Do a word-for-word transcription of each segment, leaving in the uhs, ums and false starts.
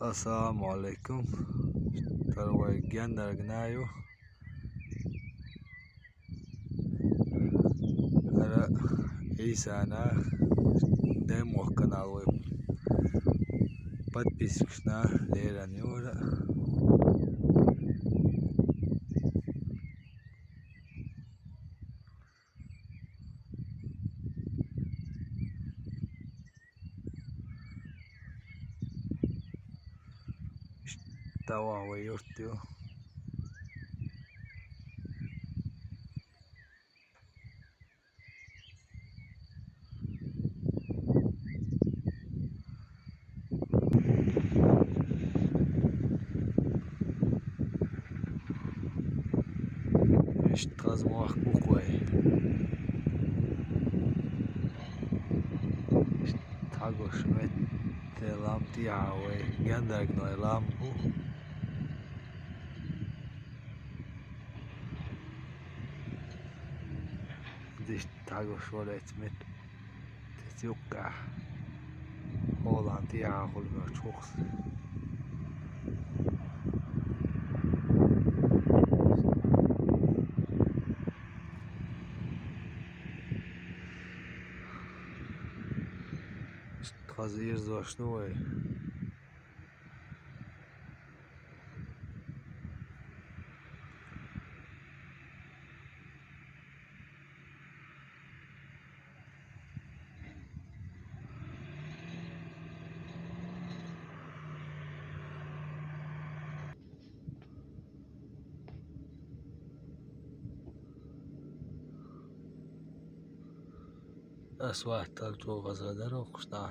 Ассаламу алейкум. Тара вай Гендаргна ю. ХӀара Ӏийсана, Даймох канал вай. Подписчикашна леран ю хӀара. Иштта вай юрт ю. Иштта хаза мохк бу-кх вай. Иштта хьагуш метта лам тӀехьа вай Гендаргной лам бу. Иштта хьагуш вара эцу метта. Цеци юккъехь. Хьолан тӀехьа хуьлу моьттуш ву-кх. Хаза ирзош ду вай. Ас ваттал чӀогӀа хаза дара воккхуш дӀа.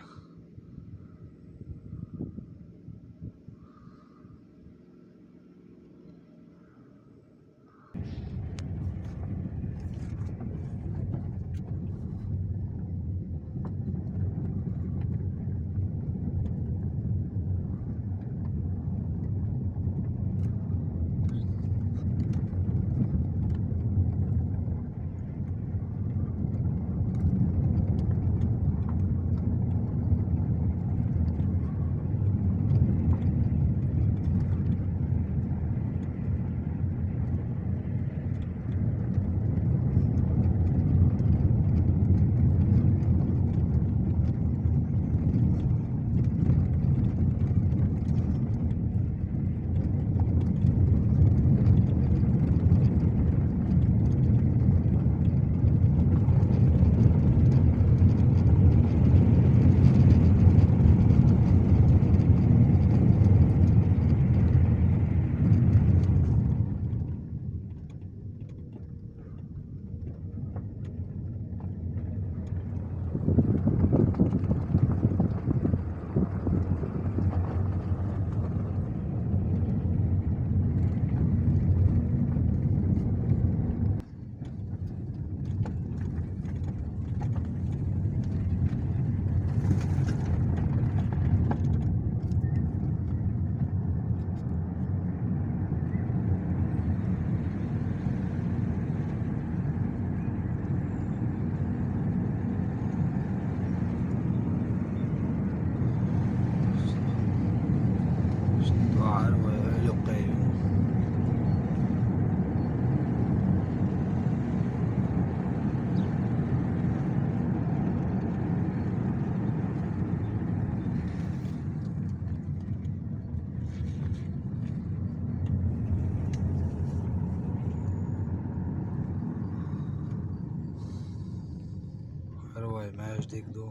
ХӀара вай маьждиг ду,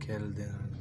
керла динарг.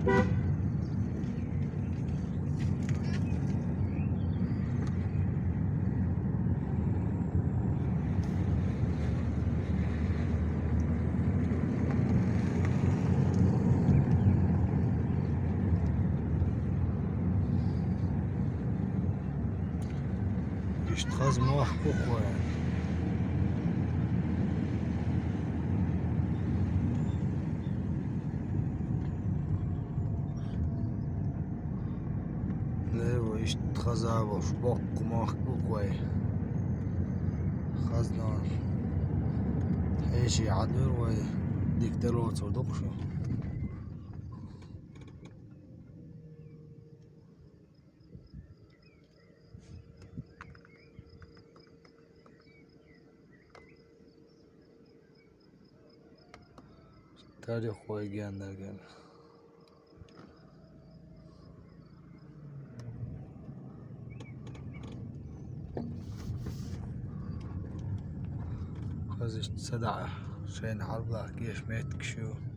Иштта хаза мохк бу-кх вай. Лево, иштта хаза волуш боккха мохк бу-кх вай. Хазна хьеший Ӏадвира вай, дика тӀелоцур ду-кх шу. Тарихой геннарган. Хаза иштта садаӀа шайна хьалбахкеш меттигаш ю.